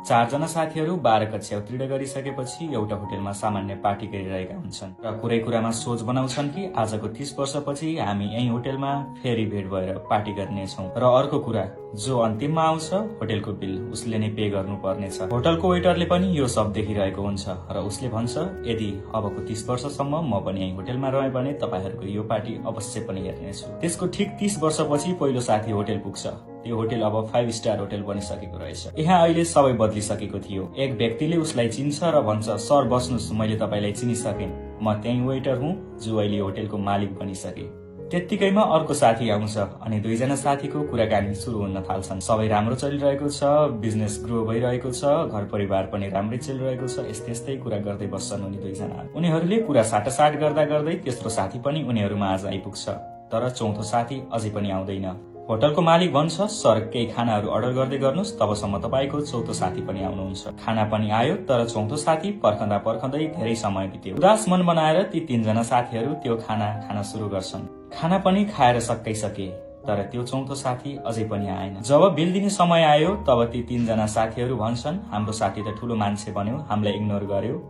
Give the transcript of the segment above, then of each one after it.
चारजना साथीहरू 12 कक्षा उत्तीर्ण गरिसकेपछि एउटा होटेलमा सामान्य पार्टी गरिरहेका हुन्छन् र कुरै कुरामा सोच बनाउँछन् कि आजको 30 वर्षपछि हामी यही होटेलमा फेरि भेट भएर पार्टी गर्नेछौँ। र अर्को कुरा, जो अन्तिममा आउँछ होटेलको बिल उसले नै पे गर्नुपर्नेछ। होटलको वेटरले पनि यो सब देखिरहेको हुन्छ र उसले भन्छ, यदि अबको 30 वर्षसम्म म पनि यही होटेलमा रहे भने तपाईहरूको यो पार्टी अवश्य पनि हेर्नेछु। त्यसको ठिक 30 वर्षपछि पहिलो साथी होटेल पुग्छ। त्यो होटेल अब 5 स्टार होटेल बनिसकेको रहेछ। यहाँ अहिले सबै बदलिसकेको थियो। एक व्यक्तिले उसलाई चिन्छ र भन्छ, सर बस्नुस्, मैले तपाईलाई चिनिसकेँ, म त्यही वेटर हुँ जो अहिले होटेलको मालिक बनिसके। त्यत्तिकैमा अर्को साथी आउँछ अनि दुईजना साथीको कुराकानी सुरु हुन थाल्छन्। सबै राम्रो चलिरहेको छ, बिजनेस ग्रो भइरहेको छ, घर परिवार पनि राम्रै चलिरहेको छ। यस्तै कुरा गर्दै बस्छन् उनी दुईजना। उनीहरूले कुरा साटासाट गर्दा गर्दै तेस्रो साथी पनि उनीहरूमा आज आइपुग्छ। तर चौथो साथी अझै पनि आउँदैन। होटलको मालिक भन्छ, सर केही खानाहरू अर्डर गर्दै गर्नुहोस्, तबसम्म तपाईको चौथो साथी पनि आउनुहुन्छ। खाना पनि आयो, तर चौथो साथी पर्खँदा पर्खँदै धेरै समय बित्यो। उदास मन बनाएर ती 3 जना साथीहरू त्यो खाना खान सुरु गर्छन्। खाना पनि खाएर सकिसके, तर त्यो चौथो साथी अझै पनि आएन। जब बिल दिने समय आयो तब ती 3 जना साथीहरू भन्छन्, हाम्रो साथी त ठूलो मान्छे बन्यो, हामीलाई इग्नोर गर्यो,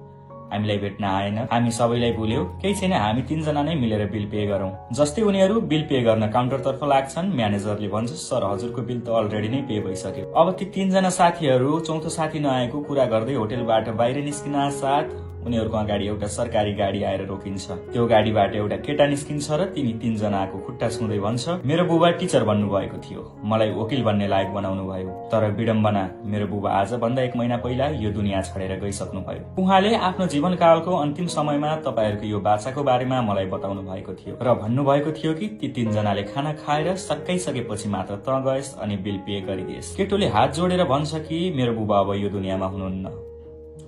हामीलाई भेट्न आएन, हामी सबैलाई भुल्यो, केही छैन, हामी 3 जना नै मिलेर बिल पे गरौं। जस्तै उनीहरू बिल पे गर्न काउन्टरतर्फ लाग्छन्, म्यानेजरले भन्छ, सर हजुरको बिल त अलरेडी नै पे भइसक्यो। अब ती 3 जना साथीहरू चौथो साथी नआएको कुरा गर्दै होटेलबाट बाहिर निस्किन साथ उनीहरूको अगाडि एउटा सरकारी गाडी आएर रोकिन्छ। त्यो गाडीबाट एउटा केटा निस्किन्छ र तिनी 3 जनाको खुट्टा छुँदै भन्छ, मेरो बुबा टिचर बन्नु भएको थियो, मलाई वकिल बन्ने लायक बनाउनु भयो, तर विडम्बना, मेरो बुबा आज भन्दा 1 महिना पहिला यो दुनिया छोडेर गइसक्नु भयो। उहाँले आफ्नो जीवनकालको अन्तिम समयमा तपाईहरुको यो बाचाको बारेमा मलाई बताउनु भएको थियो र भन्नु भएको थियो कि ती 3 जनाले खाना खाएर सकाइसकेपछि मात्र त गएस् अनि बिल पे गरिदिएस्। केटोले हात जोडेर भन्छ कि मेरो बुबा अब यो दुनियामा हुनुहुन्न,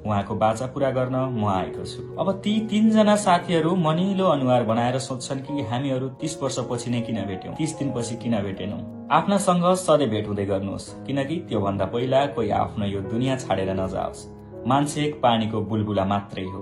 उहाँको बाचा पूरा गर्न म आएको छु। अब ती 3 जना साथीहरू मनिलो अनुहार बनाएर सोध्छन् कि हामीहरू 30 वर्षपछि नै किन भेट्यौं, 30 दिनपछि किन भेटेनौं। आफ्नासँग सधैँ भेट हुँदै गर्नुहोस्, किनकि त्यो भन्दा पहिला कोही आफ्नो यो दुनिया छाडेर नजाओस्। मान्छे एक पानीको बुलबुला मात्रै हो।